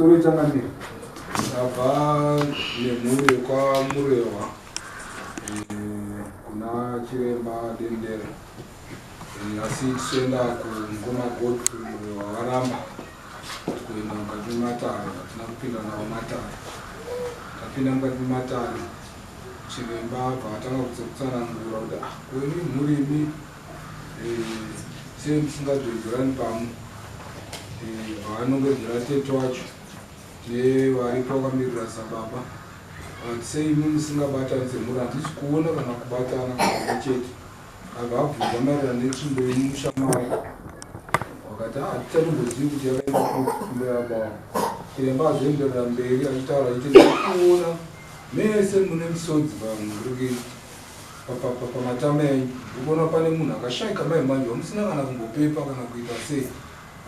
Pamusoro changamire, ndabva nemhuri yekwaMurehwa eh, kuna chiremba Dendera eh, asi tichienda kumukoma Godfrey Murehwa varamba kuenda mukati mematare, hatina kupinda navo matare. Tapinda mukati mematare, chiremba abva atanga kutsanangura kuti ah, kweni mhuri imi eh, sei musingadzvedzerani pamwe eh, vaanongedzera tete wacho nevaripo vakamirira sababa but sei imi musingabatani semhuri handisi kuona kana kubatana kamwe chete abva abvunza maererano netsvimbo yemusha mavo vakati ah, hatichatombozivi kuti yakaenda kupi tsvimbo yababa vangu chiremba azoenderera mberi achitaura achiti ndikuona mese mune misodzi pamurikei pamatama enyu ndikuona pane munhu akashaika mai manje wamusina kana kumbopepa kana kuita sei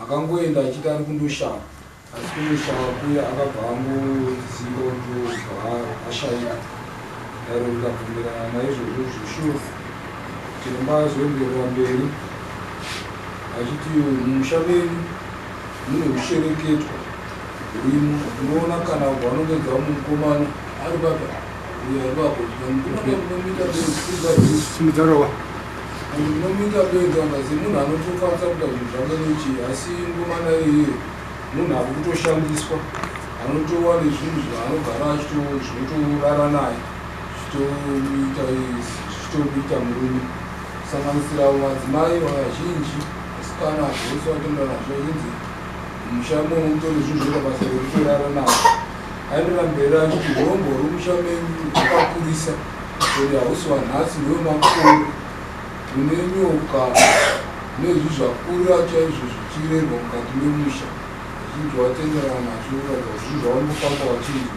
akangoenda achiti ari kundoshava asi kundoshava kuya akabva angoziva kutobva ashaika daro rikabvumirana naizvozvo zveshuwa chiremba azoenderera mberi achiti mumusha menyu mune ushereketwa hurimo unoona kana vanongedza mukomana ari baba Munomuita benzi anga semunhu anotokwanisa kuita zvinhu zvake nechii asi ngomana iye munhu ari kutoshandiswa anotova nezvinhu zvaanogara zvinotorara naye zvichitomuita murume kusanganisira madzimai vazhinji vasikana zvose vatenda nazvo inzi mumusha imomo mutori zvinhu zvinoita basa rekutorara naye Aenderera mberi achiti urombo huri musha menyu hwakakurisa ende hausi wanhasi ndewemakore. Mune nyoka nezvi zvakura chaizvo zvichirerwa mukati memusha vazhinji watenderana nazvo kuratidza kuti zvinhu zvavanongofamba vachinzwa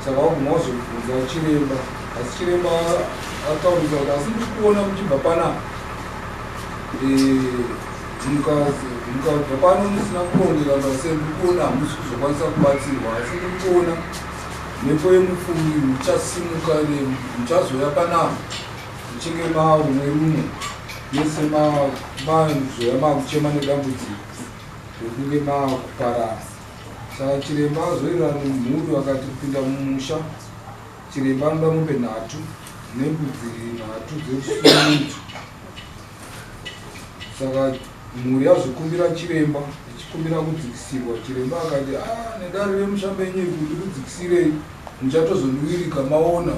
saka waguma wazobvunza chiremba asi chiremba ataurisa kuti asi ndiri kuona muchibva panapa eh, mukabva pano musina kurongeka base ndiri kuona hamusi kuzokwanisa kubatsirwa asi ndiri kuona mhepo yemupfumi muchasimuka muchazouya panapa muchinge marumwe rumwe mese mazoya makuchema nedambudziko rekunge makuparara saka chiremba azoererana nemhuri akati kupinda mumusha chiremba anoda mombe nhatu nembudzi nhatu dzerusunungudzo saka mhuri yazokumbira chiremba ichikumbira kudzikisirwa chiremba akati ah, nedare remusha menyu iri kuti kudzikisirei muchatozondiwirika maona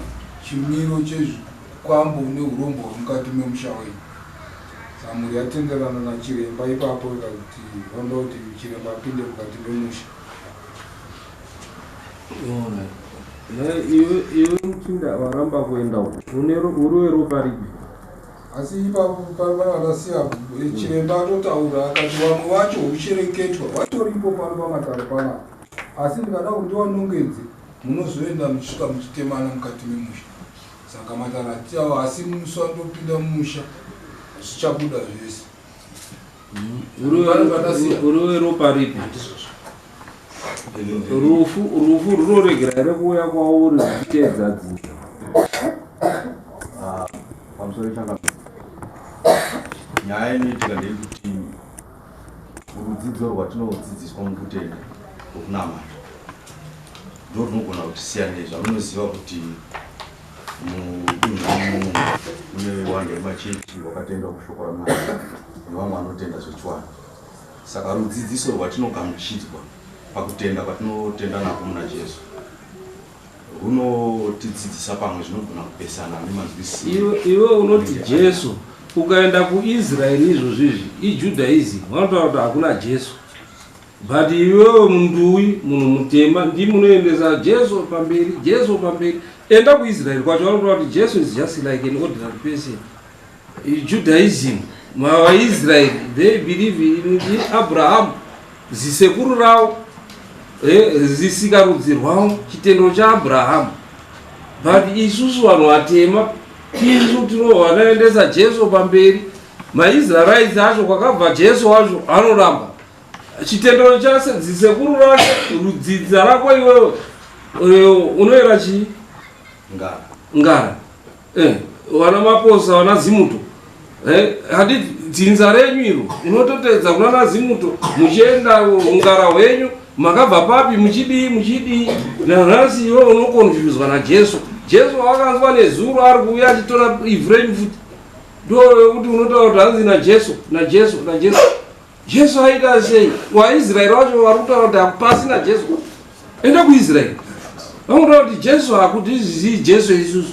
chimiro chezvikwambo neurombo hwemukati memusha wenyu saka mhuri yatenderana nachiremba ipapo ikati vanoda kuti chiremba apinde mukati memusha iwe iwe muchinda waramba kuenda uko une uri weropa ripi Asi ipapo pavakasiya chiremba atotaura akati vamwe vacho hushereketwa vatoripo pano pamatare panapa asi ndikada kuti ndivanongedze munozoenda muchisvika muchitemana mukati memusha saka matare atiawo asi musi wandopinda mumusha zvichabuda zvese Uri weropa ripi? Rufu rufu runoregera here kuuya kwauri ruchiteedza dzinza? Ah, pamusoro changa nyaya inoitika ndeyekuti rudzidzo rwatinodzidziswa mukutenda kwekunamata ndo runogona kuti siyanei zvamunoziva kuti mudunhu imomo mune wanda wemachechi wakatenda kushoko ramwari nevamwe vanotenda zvechivanhu saka rudzidziso rwatinogamuchidzwa pakutenda kwatinotenda nako muna jesu runotidzidzisa pamwe zvinogona kupesana nemanzwisiro iwe unoti jesu ukaenda kuisraeri izvozvo izvi ijudaism vanotaura kuti hakuna jesu But iwewe munduwi munhu mutema ndimi munoendesa Jesu pamberi, Jesu pamberi. Enda kuIsrael kwacho vanotaura kuti Jesu is just like an ordinary person. Judaism, maIsrael they believe in Abraham, zisekuru ravo, eh, zisikarudzi rwavo, chitendero chaAbraham. But isusu vanhu vatema tisu tinovanaendesa Jesu pamberi. MaIsraelites acho kwakabva Jesu wacho anoramba chitendero chase zisekuru rake rudzidza rako iwewe eh, unoera chii ngara ngara eh, vana maposa vana zimuto eh, hadi dzinza renyu iro unototeedza kunana zimuto muchienda ungara hwenyu Makabva papi muchidii muchidii? Nanhasi iwe unokonfyuzwa naJesu. Jesu wakanzwa nezuro ari kuuya achitora Efraim futi. Ndokuti unotaura kuti hanzi naJesu, naJesu, naJesu. Jesu aita sei? WaIsraeri wacho vari kutaura kuti hakupasi naJesu. Enda kuIsraeri. Vanotaura kuti Jesu hakutizii Jesu isusu.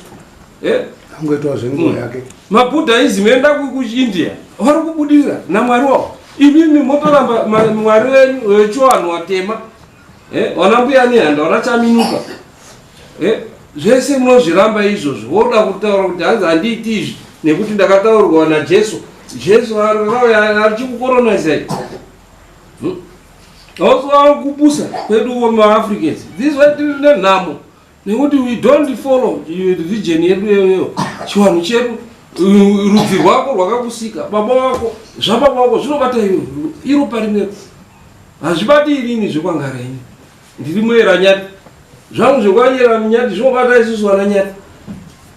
Eh? Angoitwa zvenguva yake. MaBuddhism enda kuIndia vari kubudirira naMwari wavo. Imimi motoramba Mwari wenyu wechivanhu watema. Eh, wana mbuya nehanda wana chaminuka. Eh, zvese munozviramba izvozvo. Woda kutaura kuti hanzi handiiti izvi nekuti ndakataurwa naJesu. Jesu akauya achikukoronizai. Also kupusa kwedu maAfricans. This is why tiri nenhamo. Nekuti we don't follow religion yedu iyoyo, chivanhu chedu, rudzi rwako rwakakusika, baba wako, zvababa wako zvinobata iwe, iropa rimwe. Hazvibati inini zvekwangara ini. Ndiri muera nyati. Zvangu zvekwanyera nyati zvinobata isusu vana nyati.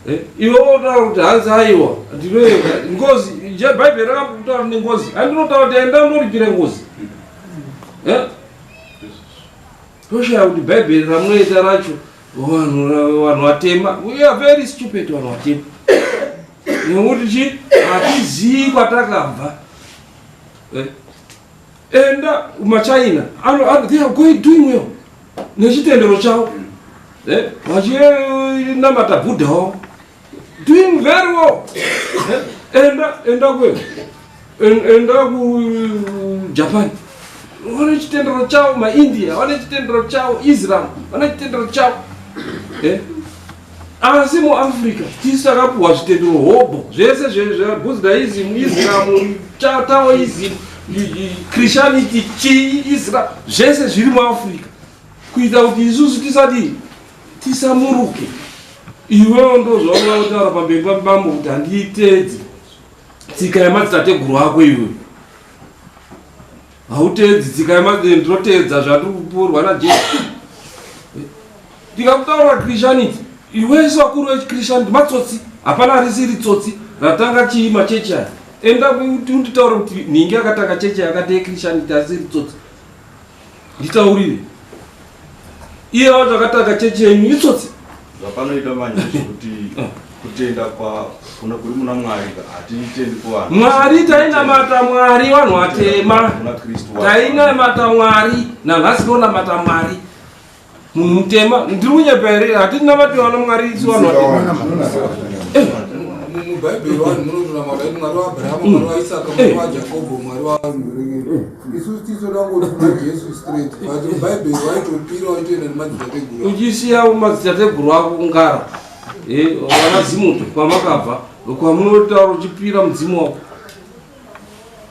Eh, iwe wotaura kuti hanzi aiwa, ndinoenda ngozi, Bhaibheri rakakutaura nengozi. Handinotaura kuti enda undoripire ngozi. Eh? Toshaya kuti Bhaibheri ramunoita racho vanhu vanhu vatema. We are very stupid vanhu vatema. Nekuti chi hatizii kwatakabva. Eh? Enda maChina ano they are going doing well nechitendero chavo. Eh? Vachinamata Buddha wavo. Doing very well. Eh? Enda enda kwe. Enda ku Japan. Vane chitendero chavo, maIndia vane chitendero chavo, Islam vane chitendero chavo. Eh? Asi muAfrica tisu takapuwa zvitendero hobho zvese zveBuddhism, Islam, Taoism, Christianity, chii, Islam, zvese zviri muAfrica kuita kuti isusu tisati tisamuruke. Iwewo ndozvaunoda kutaura pamberi pamambo kuti handiiteedzi tsika yemadzitateguru ako iwe. Hauteedzi tsika yemadzitateguru, ndinoteedza zvatiri kupurwa naJesu. Ndikakutaura Christianity, iwe vakuru vechiChristianity matsotsi, hapana risiri tsotsi ratanga chii machechi aya. Enda kuti unditaure kuti nhingi akatanga chechi yakati yeChristianity asiri tsotsi. Nditaurire. Iye wacho akatanga chechi yenyu itsotsi. Zvapanoita manje zvekuti kutenda kwa kuna kuri muna Mwari hatitendi kuvanhu. Mwari tainamata Mwari vanhu vatema. Kuna Kristu. Tainamata Mwari nanhasi tinonamata Mwari. Munhu mutema ndiri kunyepa here? Hatinamati vana Mwari isu vanhu vatema. MuBhaibheri vanhu munotonamata kuti Mwari waAbrahama, Mwari waIsaka, Mwari waJakobho, Mwari wa isusu tisoda kungoti kuna Jesu straight, but muBhaibheri vaitopira vaitoenda nemadzitateguru. Uchisiya madzitateguru ako kungara. Eh, vana Zimuto kwamakabva kwamunotaura uchipira mudzimu wako.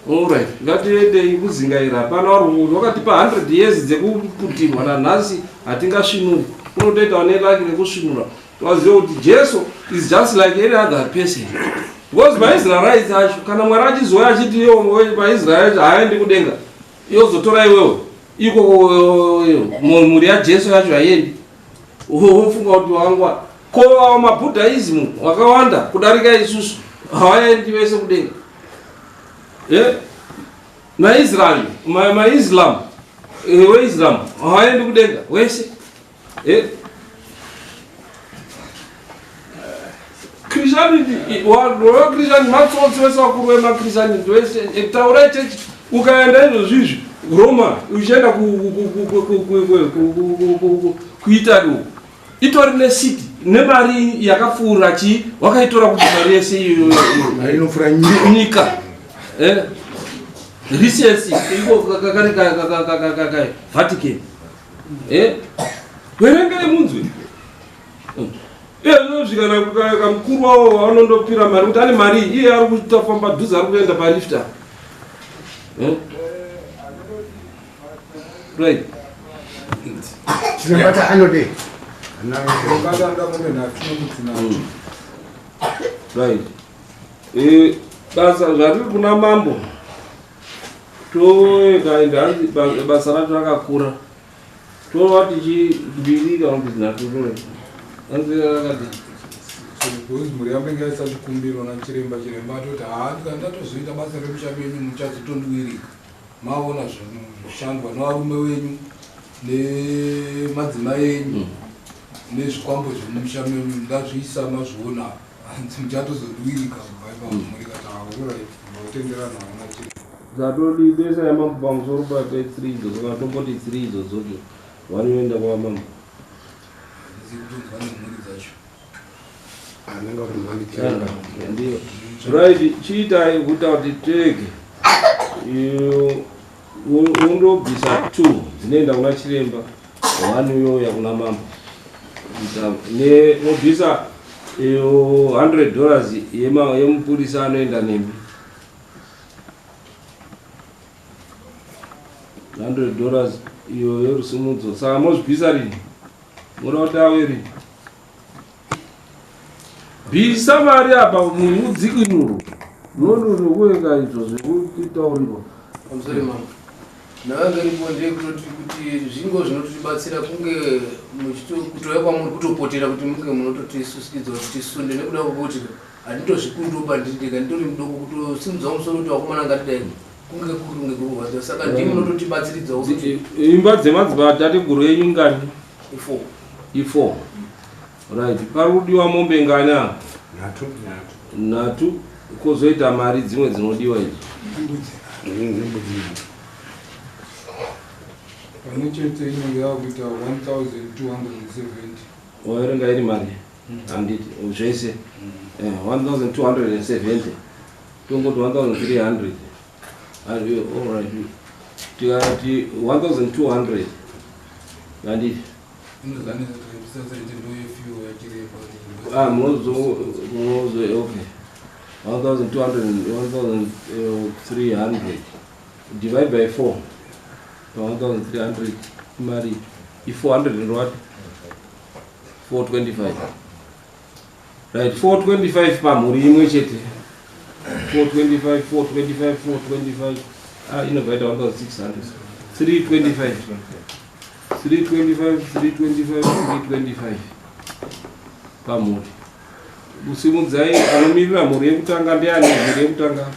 Alright, ngatiendei kuzingaira. Hapana vari wakatipa 100 years dzekuputirwa nanhasi hatingasvinuri. Unotoita nelaki rekusvinura. Waziva kuti Jesu is just like any other person. Because maIsraelites acho kana Mwari achizouya achiti iwo maIsraelites haaendi kudenga, yozotora iwewe iko mhuri yaJesu yacho haiendi. Wofunga kuti wangwa ko avo maBuddhism wakawanda kudarika isusu havaendi vese kudenga. Eh? MaIsrael, maIslam, weIslam havaendi kudenga wese. Eh? Christianity, Christianity, matsotsi vese vakuru vemaChristianity vese, taurai chechi, ukaenda izvozvi izvi Roma, uchienda kuItaly uko, itori necity nemari yakapfuura chii, wakaitora kuti mari yese iyoyo inopfuura nyika. Eh? Research iko kari Vatican. Eh? Verengei munzwe. Iye zvinosvika kamukuru wavo wavanondopira mari kuti ane mari iye ari kutafamba dhuze ari kuenda palift apa. Eh? Right. Chiremba anodei? Right. Eh, basa zvatiri kuna mambo toenda hanzi basa racho rakakura tova tichimbiri kana kuti nhatu hanzi rakati Because mhuri yangu inge yaisa chikumbiro nachiremba, chiremba atoti haa ndikati ndatozoita basa remusha menyu muchazotondiwirika maona zvinoshandwa nevarume venyu. Nemadzimai enyu nezvikwambo zvemumusha menyu ndazviisa, mazviona, hanzi muchatozodwirika kubva ipapo. Murikati alright, makutenderana, hauna chii. Zatodi besa yamambo pamusoro pe3 idzodzo, kana tomboti 3 idzodzodzo, vanoenda kwamambo. Handisi kutonzwa nemhuri dzacho. Anenge kuti mandichiremba. Ndiyo, right. Chiitai kuita kuti tege undobvisa 2 dzinoenda kuna chiremba, 1 uyouya kuna mambo. Wobvisa $100 yemupurisa anoenda nemi, $100 iyo yerusumudzo. Saka mozvibvisa rini? Munoda kuti auye rini? Bvisa mari apa, munhu udzikinuro munondonokuenga izvo zvekutaurirwa. Pamusoro, mambo, ndavanga iripo ndeyekutoti kuti zvingo zvinotibatsira kunge kutouya kwamuri kutopotera kuti munge munototisusikidza kuti tisunde, nekuda kwekuti handitozvikundoba ndiri ndega, nditori mudoko, kutosimudzawo musoro kuti vakomana ngatidai kunge kuri kunge kurwadza. Saka ndii munototibatsiridzawo kuti Imba dzemadzibatateguru enyu ngani? I4. I4, right. Pari kudiwa mombe ngani apa? Nhatu. Nhatu. Kwozoita mari dzimwe dzinodiwa idzo. Nembudzi. Pamwe chete inenge yakuita 1270. Waverenga iri mari, handiti? Zvese 1270, tongoti 1300. Alright, tikati 1200, handiti? Inozanisa tikaisa ndoyefiwo yachiremba. Ah, munozo okay, 1200, 1300 divide by 4 pa 1300 imari i400 and what? 425, right? 425 pamhuri imwe chete. 425, 425, 425, ah, inobva ita 1600. 325, 325, 325, 325 pamhuri. Kusimudzai anomirira mhuri yekutanga ndiani? Mhuri yekutanga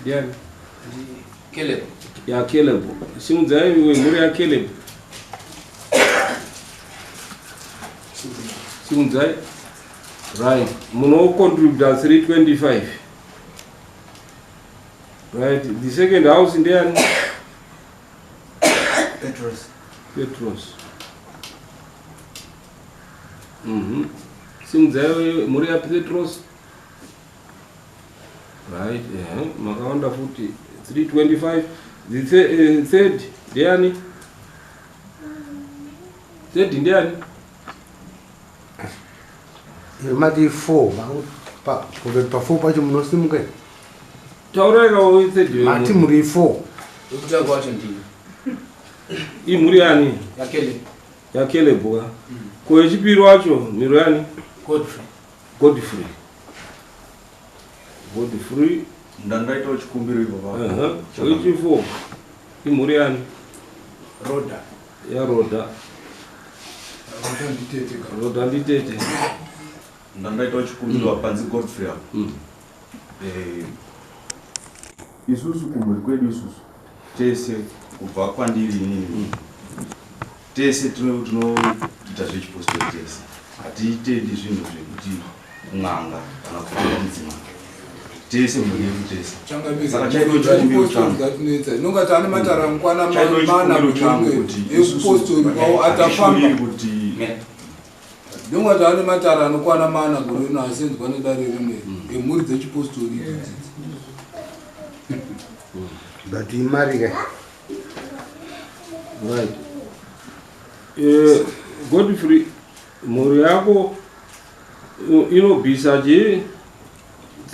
ndiani? Caleb. YaCaleb. Simudzai wemhuri yaCaleb, simudzai. Right, munocontributa 325, right? The second house ndiani? Petros. Petros. Simudzai mhuri yaPetros. Right, makawanda futi, 325. The third ndiani? Third ndiani? Mati 4, kutoti pa 4 pacho munosimuka. Taurai kawo, third. Mati muri 4. Wekutanga wacho ndini. Imhuri yani? YaCaleb. YaCaleb ka. Ko yechipiri wacho mhuri yani? Godfrey. Godfrey, Godfrey. Ndandaitawo chikumbiro ipapo. Wechi4 imhuri yani? Roda. YaRoda. Roda nditete ka. Roda nditete. Ndandaitawo chikumbiro panzi Godfrey apo. Isusu kumhuri kwedu, isusu tese kubva kwandiri inini, tese tinoita zvechipostori tese. Hatitendi zvinhu zvekuti n'anga kana kufamba mudzimai, tese mhuri yedu tese. Saka chaido chikumbiro changu. Dzatinetsa inonga taane matara mukwana Chaido mana chikumbiro changu kuti ekupostori kwavo atafamba. Hatishuviri kuti Ndonga taane matara anokwana mana gore rino asenzwa nedare rimwe emhuri dzechipostori idzidzi. But imari ka. Right, Godfrey, mhuri yako inobvisa chi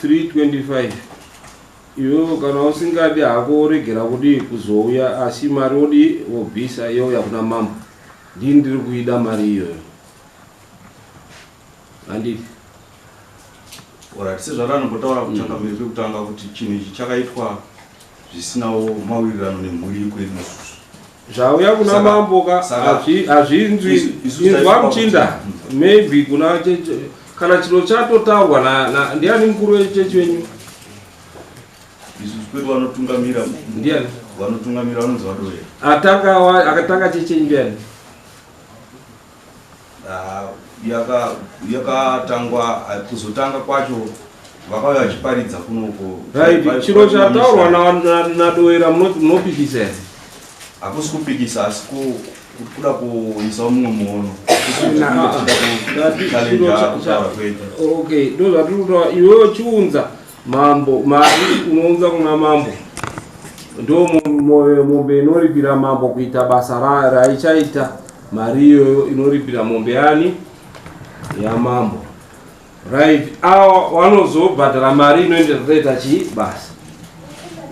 325. Iwewe kana usingadi hako woregera kudii kuzouya, asi mari wodii? Wobvisa, youya kuna mambo. Ndini ndiri kuida mari iyoyo, handiti? Alright, sezvatanombotaura kuchangamiri kwekutanga kuti chinhu ichi chakaitwa zvisinawo mawirirano nemhuri yekwedu isusu. Zvauya kuna mambo ka. Hazvinzwi. Isu Inzwa, taifunga muchinda, maybe kuna cheche kana chiro chatotaurwa ndiani mukuru wechechi wenyu? Isusu kwedu vanotungamira Ndiani? Vanotungamira vanonzi vadoera. Akatanga chechi ndiani? Ah, yakatangwa kuzotanga kwacho vakauya vachiparidza kunoko. Right, chiro chataurwa naDoera munopikisa here? Hakusi kupikisa, asi kuda kuisa mumwe muono. Okay, ndo zvatiri kutaura. Iwewe chiunza mambo mari, unounza kuna mambo, ndo mombe inoripira mambo kuita basa raichaita. Mari iyoyo inoripira mombe yani yamambo, right? Awa vanozobhadhara mari inoenda kutoita chii basa.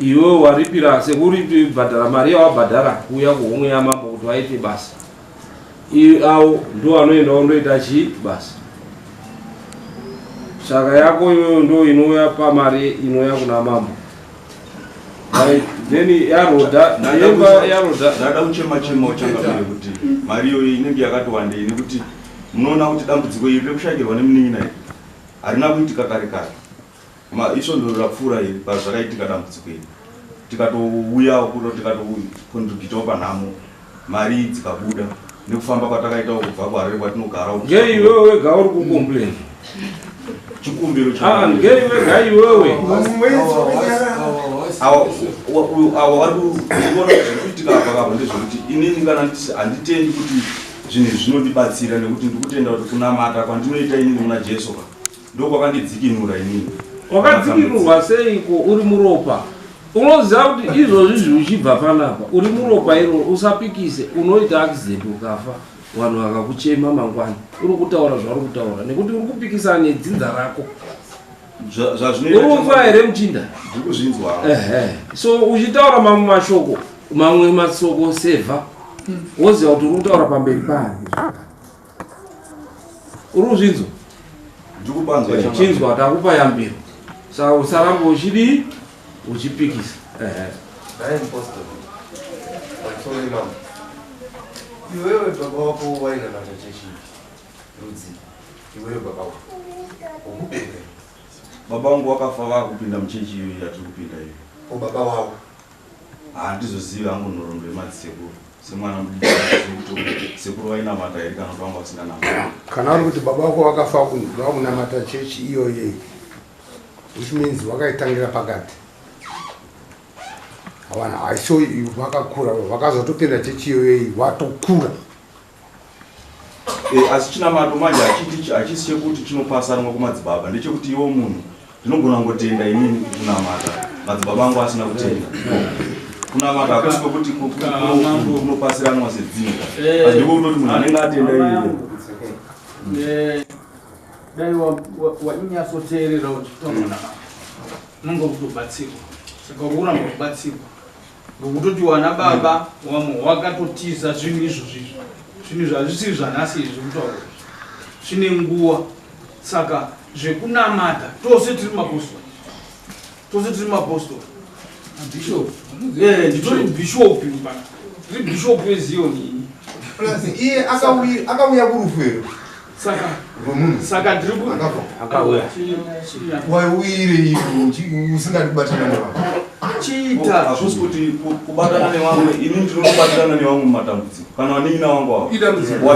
Iwe waripira sekuribhadhara mari yawabhadhara kuuya kuhomwe yamambo kuti vaite basa, avo ndo vanoenda vondoita chii basa. Saka yako iyoyo ndo inouya pamari inouya kuna mambo, right? Then yarodha yemba yarodha. Ndada kuchema chema uchangamire kuti mari iyoyo inenge yakati wandei, nekuti munoona kuti dambudziko iri rekushayikirwa nemunin'ina iri harina kuitika kare kare. Isvondo rapfuura iri pazvakaitika dambudziko iri, tikatouyawo kuno, tikatokontributawo panhamo, mari dzikabuda nekufamba kwatakaitawo kubva kuHarare kwatinogara. Ngei iwewe wega uri kucomplain? Chikumbiro. Ah, ngei wega iwewe? Ava vari kuona zviri kuitika apa kapa ndezvekuti inini kana handitendi kuti zvinhu izvi zvinondibatsira, nekuti ndikutenda kuti kunamata kwandinoita inini muna Jesu ka ndo kwakandidzikinura inini. Wakadzikinurwa seiko uri muropa? Unoziva kuti izvozvi zvichibva panapa uri muropa iro, usapikise, unoita accident ukafa, vanhu vakakuchema mangwani uri kutaura zvauri kutaura nekuti uri kupikisana nedzinza rako. Zvazvinoita. Uri kunzwa here, muchinda? Ndiri kuzvinzwa. Ehe, so uchitaura mamwe mashoko, mamwe masoko sevha, woziva kuti uri kutaura pamberi paani. Uri kuzvinzwa? Ndiri kupanzwa. Chinzwa, takupa yambiro, saka usaramba uchidii, uchipikisa. Ehe. Dai mupostori, pamusoro imamo, iwewe baba wako wainamata chechi rudzi? Iwewe baba wako wokubereka? Baba vangu vakafa vakupinda muchechi iyoyi yatiri kupinda iyo. O, baba wavo? Handizozivi hangu nhoroondo yemadzisekuru. Semwana mudiki kuti sekuru vainamata here kana kuti vanga vasinganamata. Kana uri kuti baba vako vakafa vakunamata chechi iyoyi, which means vakaitangira pakati, havana haiso vakakura, vakazotopinda chechi iyoyi watokura. Asi chinamato manje hachisi chekuti chinopasanwa kumadzibaba, ndechekuti iwo munhu ndinogona kungotenda inini kunamata madzibaba angu asina kutenda. Kunamata hakusi kwekuti kunopasiranwa sedzinza, asi ndiko kutoti munhu anenge atenda iye. Dai wainyatsoteerera uchitaura nababa, unonga kutobatsirwa. Saka uri kuramba kubatsirwa ngokutoti wana baba wamwe wakatotiza zvinhu izvozvizvo. Zvinhu zvazvisiri zvanhasi izvi kutaura izvi, zvine nguva. Saka zvekunamata, tose tiri mapostori, tose tiri mapostori. Bishop. Nditori bhishopi pana, ndiri bhishopi weZiyoni ini. Plus iye akauya kurufu here? Saka rwemunhu saka ndiri ku akafa. Akauya. Waiuyire usingadi kubatana nevamwe? Chiita. Hazvisi kuti kubatana nevamwe. Ini ndinotobatirana nevamwe mumatambudziko, kana vanin'ina vangu avo. Idambudziko.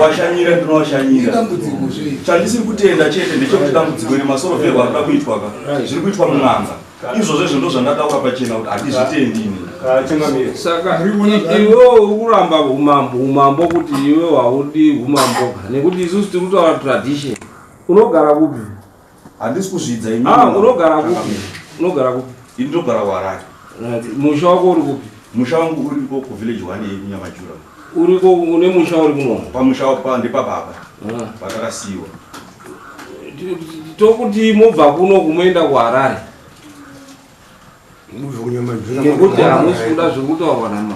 Washanyira, ndinovashanyira. Idambudziko zvei? Chandisiri kutenda chete ndechekuti dambudziko iri masorovherwa arikuda kuitwa ka zviri kuitwa mun'anga izvozvo. Izvo ndo zvandataura pachena kuti handizvitendi ini. Changamire. Saka iwewe uri kuramba umambo, umambo kuti iwe haudi umambo nekuti isusu tiri kutaura tradition. Unogara kupi? Handisi kuzvidza ini. Ah, unogara kupi? Unogara kupi? Ini ndogara kuHarare. Right. Musha wako uri kupi? Musha wangu uriko kuvillage 1 yekuNyamajura. Uriko, une musha uri kuno? Pamusha pa ndepababa Ah. patakasiyiwa. Tokuti mobva kuno kumuenda kuHarare nekuti hamusi kuda zviri kutaurwa namambo.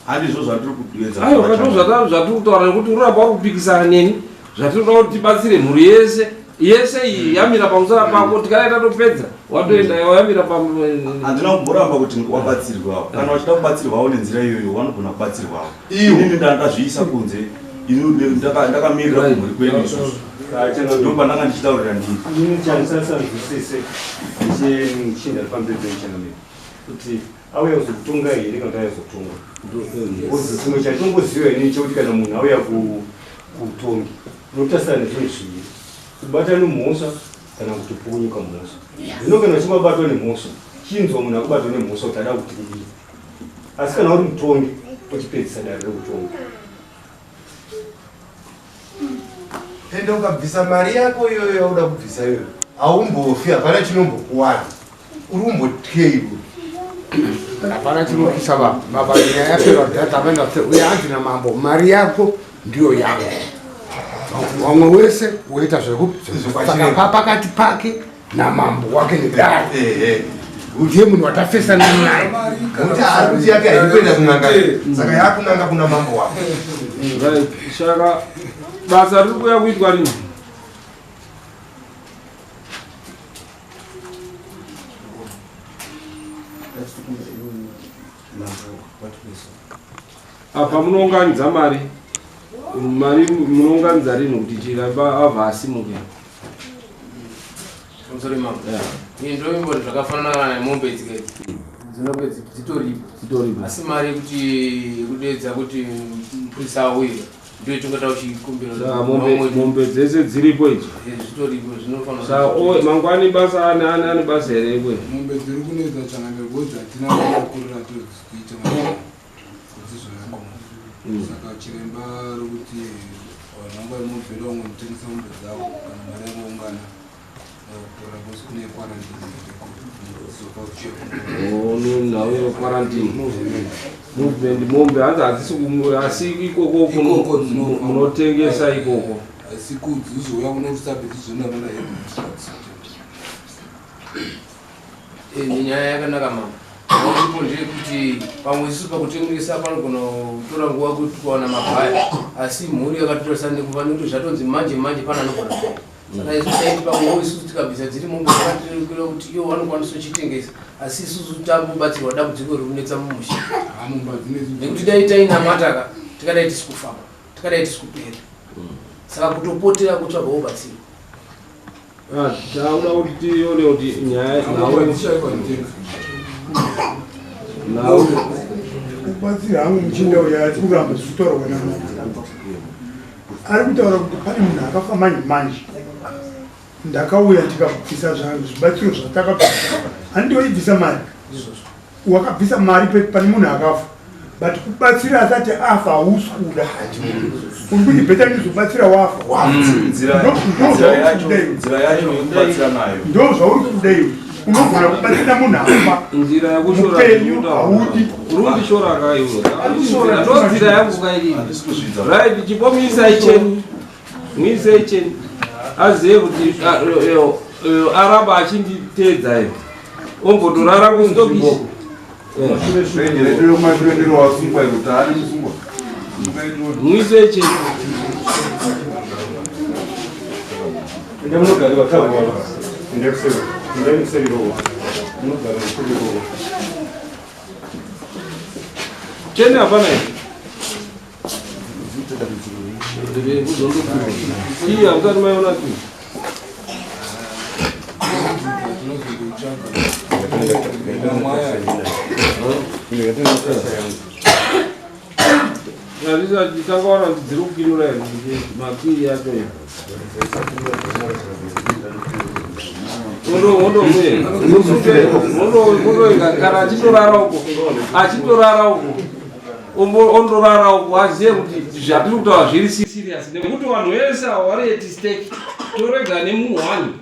Handizvo zvatiri kuedza. Aiwa, kato zvatiri kutaura nekuti uramba uri kupikisana neni. Zvatiri kuda kuti tibatsire mhuri yese yese iyi yamira pamusana pako, tikadai tatopedza, watoenda, yamira pa Handina kumboramba kuti wabatsirwawo. Kana vachida kubatsirwawo nenzira iyoyo, vanogona kubatsirwawo. Iwo. Inini ndazviisa kunze. Ini ndakamirira kumhuri kwedu isusu, ndo pandanga ndichitaurira ndiri. Inini chandisasanzwisise ndechechinda pamberi penchangamire kuti auya kuzokutonga here kana kuti auya kuzotonga. Because chimwe chatinongoziva inini chekuti kana munhu auya ku Kuutongi unotarisana nezvinhu zviviri, kubata nemhosva kana kuti pukunyuka mhosva. Zvino kana uchinge wabatwa nemhosva, chinzwa munhu akubatwa nemhosva kuti ada kuti kudii. Asi kana uri mutongi, uchipedzisa dare rekutonga. Ende ukabvisa mari yako iyoyo yauda kubvisa iyoyo haumbofi, hapana chinombokuwana. Uri kumbotyei iwe? Hapana chinopisa baba. Baba nyaya yapera kudhara tavaenda uye hanzi namambo mari yako ndiyo yangu. Vamwe wese woita zvekupaka pakati pake namambo wake nedare. Ndiye munhu watafesana naye. Nokuti haruti yake haidi kuenda kun'anga saka yakunanga kuna mambo wake. Right, saka basa riri kuuya kuitwa rini? Apa munounganidza mari mari munounganidza rini kuti chiramba abva asimuke? Pamusoro imambo. Ini ndoimboti zvakafanana nemombe idzi idzi dzinonge dzitoripo Dzitoripo. Asi mari yekuti yekudeedza kuti mupurisa auye ndiyo tingoda uchikumbira. Saka mombe mombe dzese dziripo idzo. Zvitoripo zvinofanira. Saka o mangwani basa ane ane ane basa here ikwe? Mombe dziri kunetsa changamire because hatina kukurira todziita kudzizoyako. Saka chiremba ari kuti vanhu vanga vari mubhero vamwe vanotengesa mombe dzavo kana mari yakaungana kutora because kune quarantine iriko dzizopa kuchekwa. Oh, nhau yequarantine movement mombe hanzi hadzisi asi ikoko Ikoko dzinobva. munotengesa ikoko. Asi kudzizouya kuno kusabe dzizoenda nana headmistress. Nyaya yakanaka mama. Iripo ndeyekuti pamwe isusu pakutengesa panogona kutora nguva kuti kuwana mabhaya, asi mhuri yakatotarisa nekuva nekuti zvatonzi manje manje pana anogona kuita. Saka isu taiti pamwewo isusu tikabvisa dziri mombe zvakatirerukira kuti ivo vanokwanisa kuchitengesa, asi isusu takubatsirwa dambudziko riri kunetsa mumusha. Mombe dzinedzi Nekuti dai tainamata ka tikadai tisi kufamba, tikadai tisi kupera. Saka kutopotera kutsvaga ubatsiro. Ah, takuda kuti tione kuti nyaya Mombe dzishaikwa kutenga. nhau Kubatsira hangu muchinda uyo ari kuramba zvichitaurwa namambo. Ari kutaura kuti pane munhu akafa manje manje. Ndakauya ndikabvisa zvibatsiro zvatakabvisa. Handitoibvisa mari. Wakabvisa mari pane munhu akafa. But kubatsira asati afa hausi kuda. Uri kuti better ndizobatsira wafa. Nzira Ndo nzira yacho zvauri kuda iwe. nzira yacho yekubatsira nayo. Ndo zvauri kuda iwe. Unogona kubatsira munhu afa. Nzira yekushora Mupenyu haudi. Uri kundishora ka iwe? Ndo nzira yangu ka inini. Right, chipo muisai cheni. Muisai cheni. Azive kuti aramba achinditeedza iyo. Ombotorara kustokisi. Wasungwa kuti haane musungwa. Muisai cheni. Ende munogara vatavwa. Ende kuseri. Ende kuseri ikoko. Munogara kuseri ikoko. Cheni hapana here? Iyi hamusati maiona tu. Hazvisati tangaona kuti dziri kupindura here makii yacho iyo. Kana achitorara uko achitorara uko ondorara uko azive kuti zvatiri kutaura zviri serious nekuti vanhu vese ava vari at stake torega nemunhu wani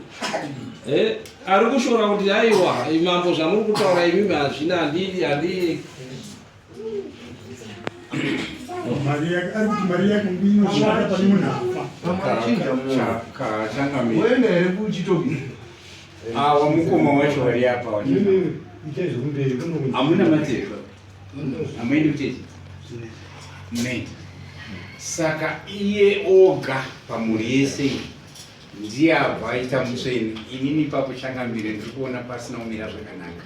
ari kushora kuti aiwa mambo zvamuri kutaura imimi hazvina handidi handii. Mari yake ari kuti mari yake inoshanda pane munhu afa. Kachangamire. Woenda here kuchitokisi? Awa mukoma wacho wari apa wacho. Hamuna mateko. Hamuendi kuchechi. Munoenda. Saka iye oga pamhuri yese iyi ndiye abva aita mutsvene. Inini ipapo changamire ndiri kuona pasina kumira zvakanaka.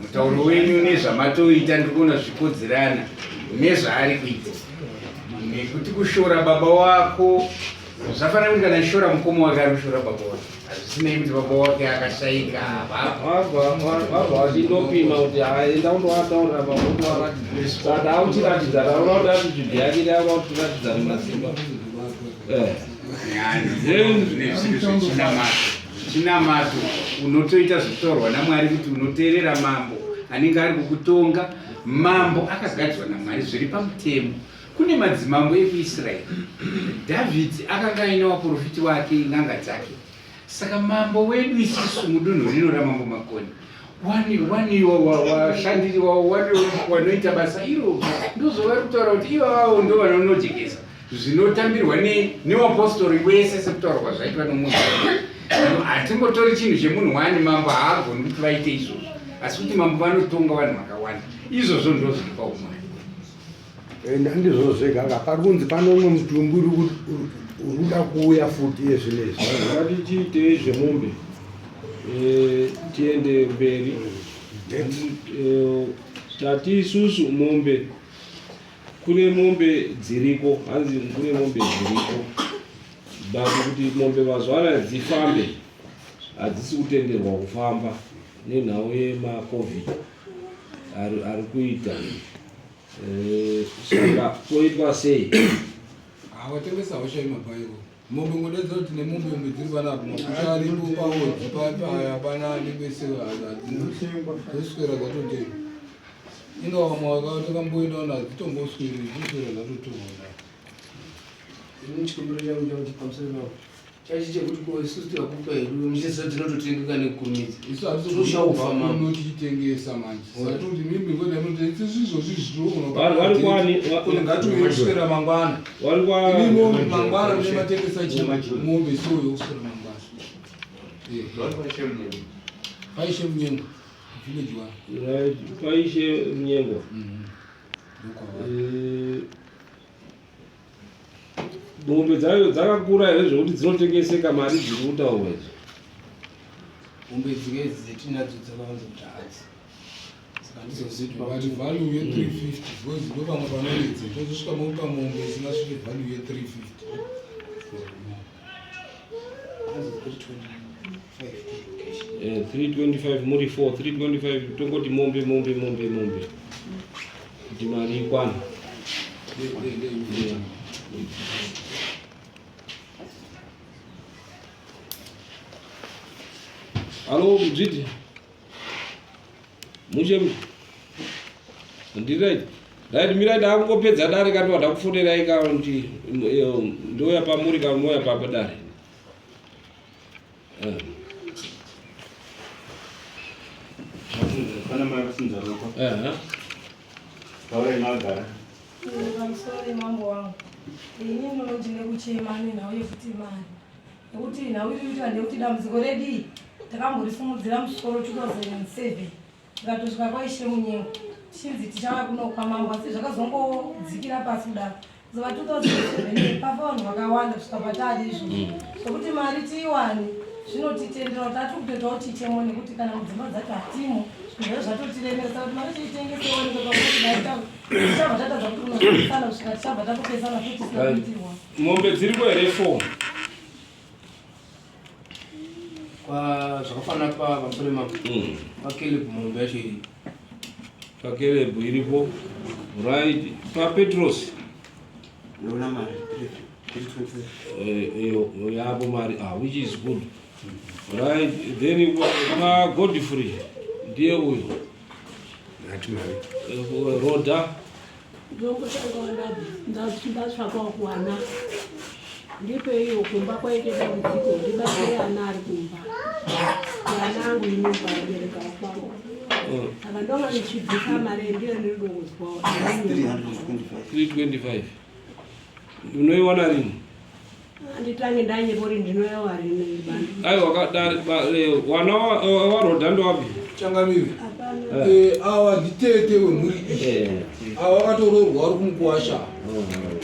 Mutauro wenyu nezvamatoita ndiri kuona zvikodzerana nezvaari kuita. Nekuti kushora baba wako zvafanira kuti kana shora mukoma wake ari kushora baba wake. Hazvisinei kuti baba wake akashaika Vabva vachindopima kuti enda undovataurira pakundovaratidza. Saka auchiratidza taura kuti attitude yake iri auda kutiratidza nemasimba. Chinamato unotoita zvekutorwa namwari kuti unoteerera mambo anenge ari kukutonga. Mambo akagadzwa namwari zviri pamutemo. Kune madzimambo ekuIsraeri. Dhavhidhi akanga aine waprofiti wake, n'anga dzake. Saka mambo wedu isusu mudunhu rino ramambo Makoni wani wani washandiri wavo wani wanoita basa iro ndozvavari kutaura kuti ivavavo ndo vanonojekesa zvinotambirwa newapostori wese sekutaura kwazvaitwa nomunhu. Hatingotori chinhu chemunhu wani, mambo haagoni kuti vaite izvozvo, asi kuti mambo vanotonga vanhu vakawanda. Izvozvo ndo zviri paumwari. Ende handizvo zvega ka, pari kunzi pane umwe mutumbi uri kuda kuuya futi iye zvinezvi. Ngatichiitei zvemombe tiende mberi. Tati isusu mombe, kune mombe dziriko, hanzi kune mombe dziriko, but kuti mombe mazuva anaya dzifambe hadzisi kutenderwa kufamba nenhau yemacovid ari kuita. Saka poitwa sei? Awatengesa hosha yemabhairo mombe ngodedza kuti nemombe mombe dziri panapa makusha aripo paodzi paya hapana anengese dzoswera dzatotenga. Inga vamwe vakatomboenda vanhu hadzitombosweri dzinoswera dzatotorwa. Ini chikumbiro changu chakuti pamusoro pavo chachi chekuti ko isusu tikakupa hedu muchiziva dzinototengeka nekukurumidza. Isu hatizoshakufa muno tichitengesa manje. Saka toti mimi ngoda munoti isu izvozvi zvinogona Vanhu vari kwani? Kuti ngatiuye kuswera mangwana. Vari kwa Imi mombe mangwana mune matengesa chi mombe so yokuswera mangwana. Paishe Munyengo village one. Right, paishe Munyengo. Mombe dzayo dzakakura here zvekuti dzinotengeseka mari dziri kutaurwa idzo? Mombe dzike idzi dzetinadzo dzakawanza kuti hadzi. Saka handizozivi kuti But value ye 350 because ndo pamwe panoridza tozosvika mopa mombe isingasviki value ye 350. Hanzi 325 cash. 325 muri 4 325 tongoti mombe mombe mombe mombe kuti mari ikwane. Yeah. Alo Mudzviti. Mushe mushe. Ndiri right. Right mirai ndakungopedza dare kati wada kufonerai ka kuti ndouya pamuri ka moya papa dare. Pana mai vasinza ropa. Taurai magara. Pamusoro mambo wangu. Ini ndine kuchema nenhau yekuti mari. Nekuti nhau iri kuitika ndeyekuti dambudziko redii takamborisumudzira musoro 2007 tikatosvika kwaishe Munyengo tichinzi tichauya kuno kwamambo, asi zvakazongodzikira pasi kudaro. Zuva 2007 pafa vanhu vakawanda kusvika patari izvozvo zvekuti mari tiiwane zvinotitendera kuti atiri kutoitawo chichemo nekuti kana mudzimba dzacho hatimo, zvinhu zvacho zvatotiremera. Saka kuti mari tiitengese iwanike pakuti dai tichabva tatadza kuti kunozosana kusvika tichabva tatopesana futi tisina kuitirwa. Mombe dziriko here 4? Kwa zvakafanana pa pamusoro mambo. PaKeleb mombe yacho iripo. PaKeleb iripo. Right. PaPetros. Ndona mari 325. Iyo yapo mari which is good. Right. Then pa Godfrey ndiye uyo. Ngati mari. Roda. Ndongotanga ndatsvakawo kuwana ndipeiwo kumba kwaite dambudziko ndibatsire ana ari kumba vana angu ini pabereka kwangu saka ndonga ndichibvisa mari ndiyo ndinodongozwawo 325 unoiwana rini? Anditange ndanyepa kuti ndinoyawa rini bantu. Aiwa wana waRodha ndowapi? Changamire. Awa nditete wemhuri iyi. Awa vakatoroorwa vari kumukwasha.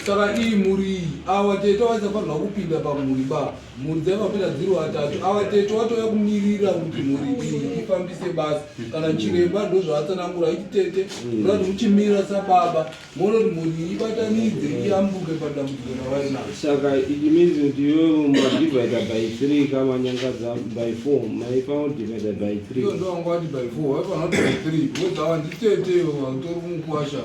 Saka iyi mhuri iyi awa tete vaisafanirwa kupinda pamhuri ba. Mhuri dzaivapinda dziri vatatu. Awa tete watouya kumirira kuti mhuri iyi ifambise basa. Kana chiremba ndozvaatsanangura iti tete ndoda kuti muchimira sababa moona kuti mhuri iyi ibatanidze iyambuke padambudziko ravari naro. Saka it means kuti iwewe madivide by 3 kamanyangadza by 4 maifanira kudivide by 3. Iyo ndo wanga wati by 4 waifanira kuti by 3 because awa nditete vatori kumukwasha.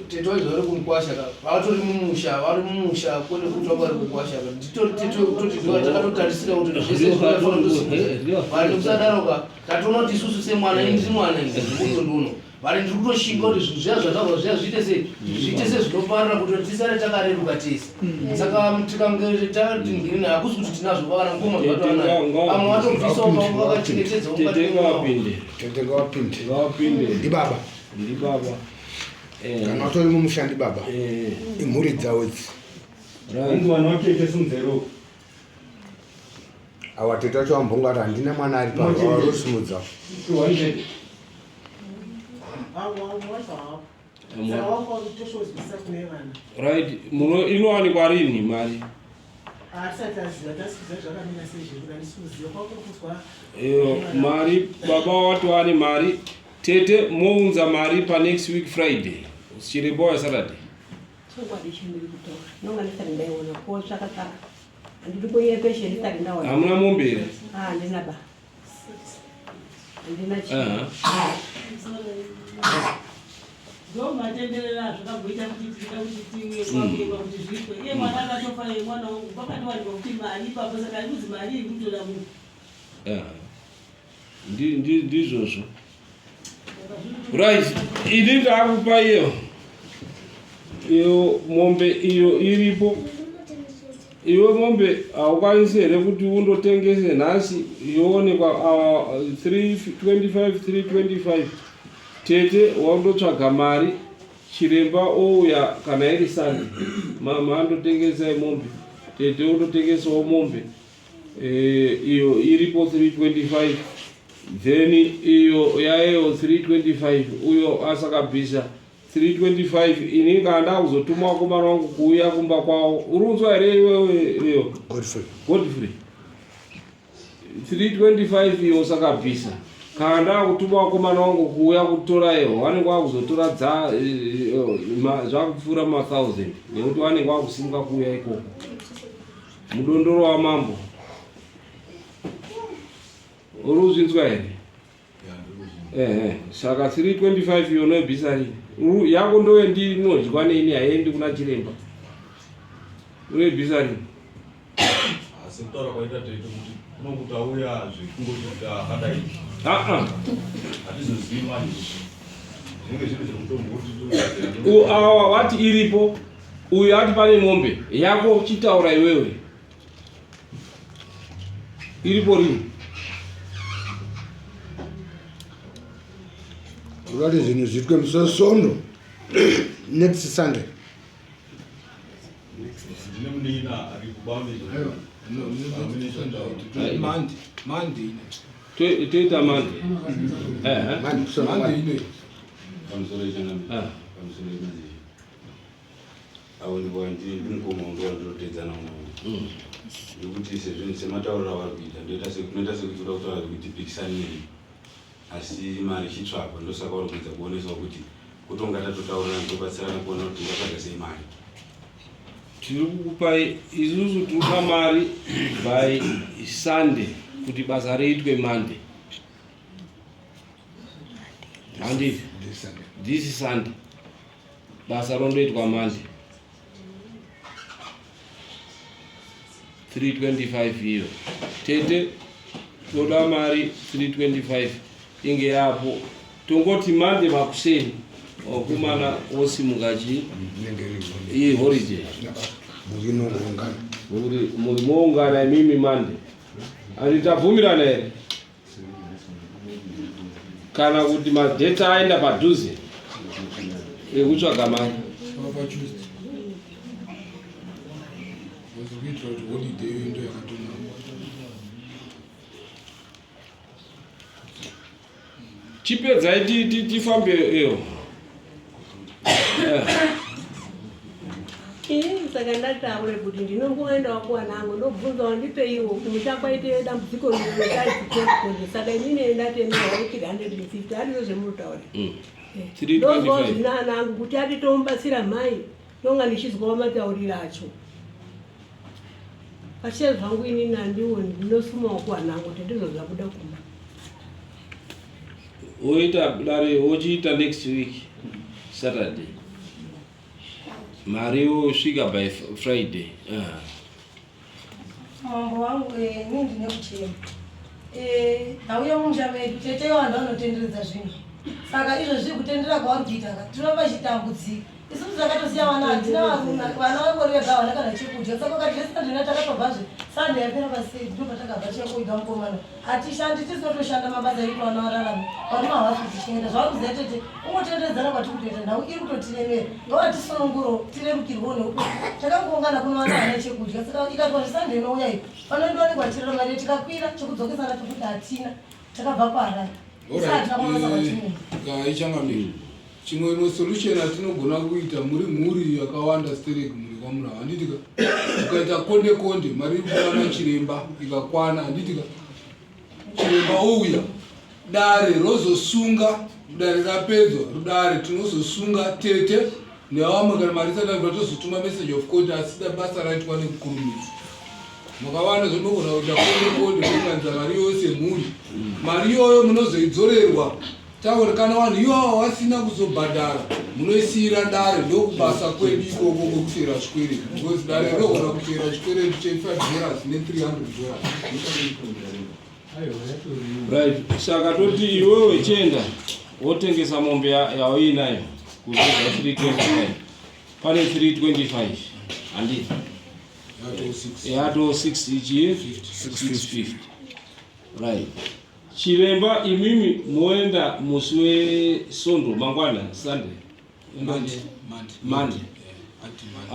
Tete wacho vari kumukwasha ka vatori mumusha vari mumusha kwete kuti vanga vari kukwasha ka nditori tete kutoti ndiva takatotarisira kuti zvese zvinofanira vari kusadaro ka tatoona kuti isusu semwana ini ndiri mwana ini ndikuno nduno vari ndiri kutoshinga kuti zvinhu zviya zvataurwa zviya zviite sei zviite sezvinoparira kuti tisare takareruka tese saka tikange tatingirina hakusi kuti tinazvo kana mukoma zvatanayo vamwe vatobvisawo pamwe vakachengetedza Tete ngavapinde. Tete ngavapinde. Ngavapinde. Ndibaba. Ndibaba. Kana vatori mumusha ndibaba. Imhuri dzavo idzi. Right. Mwana watete sunzero. Awa tete wacho wambonga kuti handina mwana ari pano warosimudza. Right, muno inowanikwa rini mari? Iyo mari baba wati wane mari tete mounza mari pa next week Friday. Chiremba wa Saturday. Chokwadi chandiri kutaura ndinonga ndisati ndaiona kotsvaka tsvaka handidi kunyepeshe ndisati ndaona. Hamuna mombe here? Ah, handina ba. Handina chii. Aha. Ndomatenderera azvakamboita kuti tinoda kuti tiuye kwakuekwa kuti zviitwe iye mwana akatofa iye mwana wangu pakatowanikwa kuti mari ipapo saka ari kuzi mari iri kutoda munhu. Aha. Ndizvozvo. Right, ini ndakupa iyo iyo mombe iyo iripo. Iwe mombe haukwanisi here kuti undotengese nhasi yoonekwa 325 325 tete waundotsvaga mari chiremba ouya kana iri Sunday mama andotengesai mombe tete undotengesawo mombe eh, iyo iripo 325 then iyo yayeyo 325 uyo asakabvisa 325 ini kana ndakuzotuma vakomana vangu kuuya kumba kwavo uri kunzwa here iwewe iyo Godfrey Godfrey 325 iyo usakabvisa kana ndakutuma vakomana vangu kuuya kutora iyo vanenge vakuzotora dza eh, eh, zvakupfuura ma 1000 nekuti vanenge vakusimuka kuuya ikoko mudondoro wamambo uri kuzvinzwa here ehe saka 325 iyo unoibvisa rini yako ndoyo ndinodyiwa neini haiendi kuna chiremba unoibvisa rini Asi kutaura kwaita tete kuti kunokuti auya zvekungoti akadai. Aa. Hatizozivi manje. Zvinenge zviri zvekutombo kuti Awa wati iripo uyu ati pane mombe yako chitaura iwewe iripo rini Toda kuti zvinhu zviitwe musi weSvondo next Sunday. Ndine munin'ina ari kubambi. Monday. Toita Monday. Monday ino. Pamusoro ichangamira. Pamusoro imazizvi. Avo ndivo ndimukoma wangu wandinoteedzana nawo. Nekuti sezvinhu sematauriro avari kuita ndoita sekunoita sekuti uda kutaura kuti pikisani neni. Asi mari ichitsvagwa ndosaka vari kuedza kuonesawo kuti kutonga tatotaurana tobatsirana kuona kuti tingatsvaga sei mari. Tiri kukupai isusu tinoda mari by Sunday kuti basa riitwe Monday. Handiti? This Sunday. Basa rondoitwa Monday. 325 iyo. Tete toda mari 325 inge yapo. Tongoti Monday makuseni wakomana wosimuka chi iyi holiday. Muri muri moungana imimi Monday. Andi tabvumirana here? Kana kuti madheta aenda padhuze ekutsvaga mari. Papa Tuesday. Kuitira kuti holiday iyo ndo yakatonaka. Chipedzai tifambe iyo. Ini saka ndataure kuti ndinongoendawo kuvanangu ndobvunzawo ndipeiwo kumusha kwaite dambudziko rinotaizikozi saka inini ndatenderwa 350 handizvo zvemunotaura. Ndozwawo 325. zvina anangu kuti ati tomubatsira mhai ndonga ndichizwawo matauriro acho. Pashe zvangu inini handioni ndinosumawo kuvanangu kuti ndizvo zvabuda kumba. Woita dare wochiita next week Saturday. Mari yosvika by Friday. Mambo wangu eh, ini ndine kuchema. Eh, ndauya mumusha medu tete vanhu vanotenderedza zvinhu. Saka izvo zviri kutendera kwavari kuita ka tinoramba tichitambudzika. Isusu takatosiya vana hatina varume vana vangori vega havana kana chekudya. Saka ukati zvesandina takatobvazve Sunday yapera pasei ndipo patakabva tichakoiga mukomana. Hatishandi tisu tinotoshanda mabasa edu vana vararame. Varume havasi kutichengeta. Zvavari kuziva tete kungotenderedzana kwatiri kutoita nhau iri kutotiremera. Ngavatisunungurewo tirerukirwewo neupenyu. Takangoungana kuno vana havana chekudya saka ikatwa zveSunday inouya iyi panoendiwa nekwatirera mari tikakwira chekudzokesa nacho futi hatina. Takabva kuHarare. Isu hatina mabasa kwatinoenda. Ichangamire. Chimwe imwe solution yatinogona kuita muri mhuri yakawanda sterek mhuri kwamura handitika ukaita konde konde mari iri kuwana chiremba ikakwana handitika chiremba ouya dare rozosunga dare rapedzwa rudare tinozosunga tete nevamwe kana mari isati yabva tozotuma message of court asi basa raitwa nekukurumidza makawanda zvinogona kuita konde konde kuunganidza mari yose mhuri mari iyoyo munozoidzorerwa Taura kana vanhu iwawa vasina kuzobhadhara munoisiira dare ndokubasa kwedu ikoko kwekuteera zvikwereti because dare rinogona kuteera chikwereti che 5 dollars ne 300 dollars. Right, saka toti iwewe chienda wotengesa mombe yauinayo kuzeza 325 pane 325 handiti yato 6 ichi 650 right Chiremba imimi moenda musi weSondo mangwana Sunday Monday Monday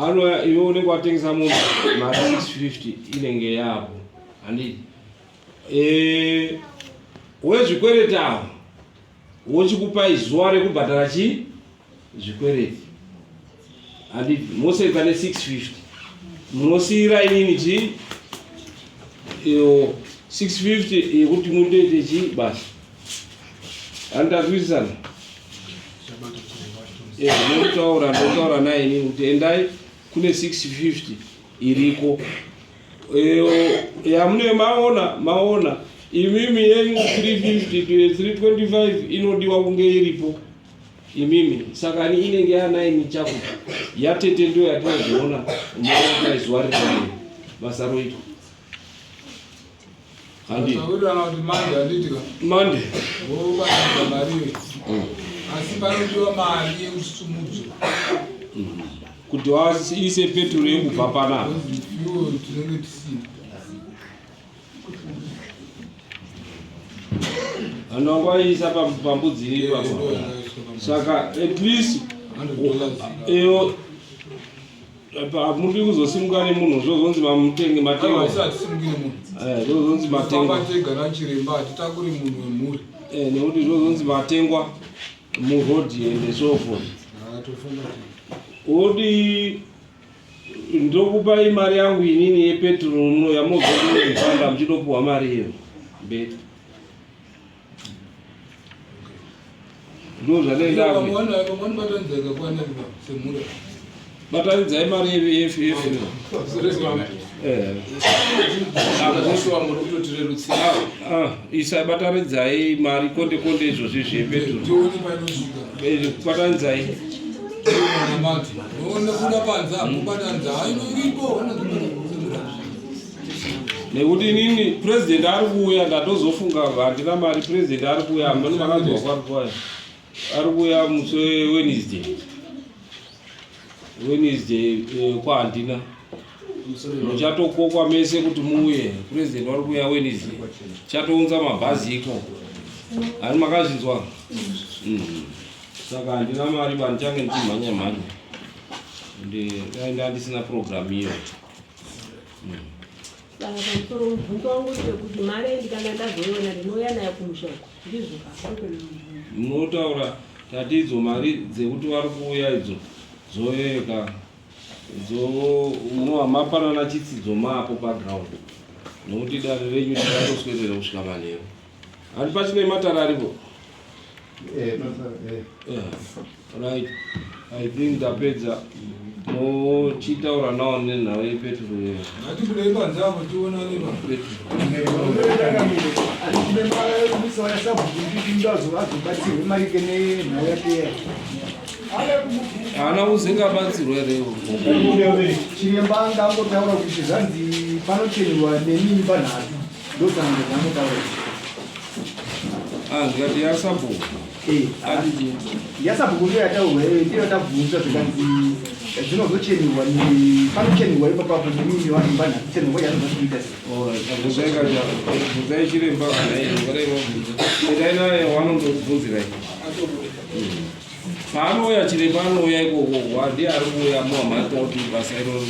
anouya iwe unenge watengesa mombe mari 650 inenge yapo handiti eh, wezvikwereti avo wochikupai zuva rekubhadhara chii zvikwereti handiti mosenza ne 650 munosiira inini chii iyo 650 yekuti mundoite chii basa handitazwisisana ndotaura ndotaura naye inini kuti endai kune 650 iriko yamune maona maona imimi yenyu 350 to 325 inodiwa kunge iripo imimi saka ani inenge yanaini chako yatete ndiyo yatinozoona unoona zuva riri basa roitwa mande vobatanidza mari iyo asi panodiwa mari yekusumudzo kuti waise petro yekubva panapa tinenge tisina vanhu vanga vaiisa pambudzi iri ipapo saka at least iyo hamudi kuzosimuka nemunhu zvozonzi mamutenge matengo zvozonzi matengwa nachiremba hatitakuri munhu wemhuri nekuti zvozonzi matengwa muroad and so forth wodi Ndokupai mari yangu inini yepetro muno yamobva kunondifanda muchitopuwa mari iyo mberi. Ndo zvandaenda batanidzai mari yefuel. Isa batanidzai mari konde konde izvozvi zvepetro. Batanidzai. Nekuti inini president ari kuuya ndatozofunga handina mari president ari kuuya hameno makanzwa kwari kuuya ari kuuya musi weWednesday Wednesday eh, kwahandina muchatokokwa mese kuti muuye president vari kuuya Wednesday chatounza mabhazi ikoko hani makazvinzwa mm. Saka handina mari ba ndichange ndichimhanya mhanya. Ndi dai ndandisina program iyo. Saka pamusoro mubvunzo wangu ndewekuti mari iyi ndikanga ndazoiona ndinouya nayo kumusha uko ndizvo Munotaura tati idzo mari dzekuti vari kuuya idzo dzoyeka dzo munova mapanana chitsidzo mapo paground nokuti dare renyu tichatoswerera kusvika manheru. Handi pachine matare aripo? Eh, eh. Eh, right. I think ndapedza. Mochitaura nawo nenhau yepetro iyo. Ngatibudei panze apo tionane pa. Azobatsirwe maringe nenhau yake. Haana kuzenga batsirwa here? Chiremba anga angotaura kuti zvanzi panochenurwa nemimba nhatu, ndotsanangura zvaangotaura. Ah, zvikati yasabhuku. Eh, Ati yasabhuku ndiyo yataurwa iyoyo, ndiyo yatabvunza, zvikanzi zvinozochenurwa, panochenurwa ipapapo nemimba imba nhatu, chenurwa yanozokuita sei? Bvunzai kacha, bvunzai chiremba kana iye, ungadai mabvunza. Endai naye wanondobvunzirai. Paanouya chiremba anouya ikoko, ndiye ari kuuya muhamata kuti basa iroro.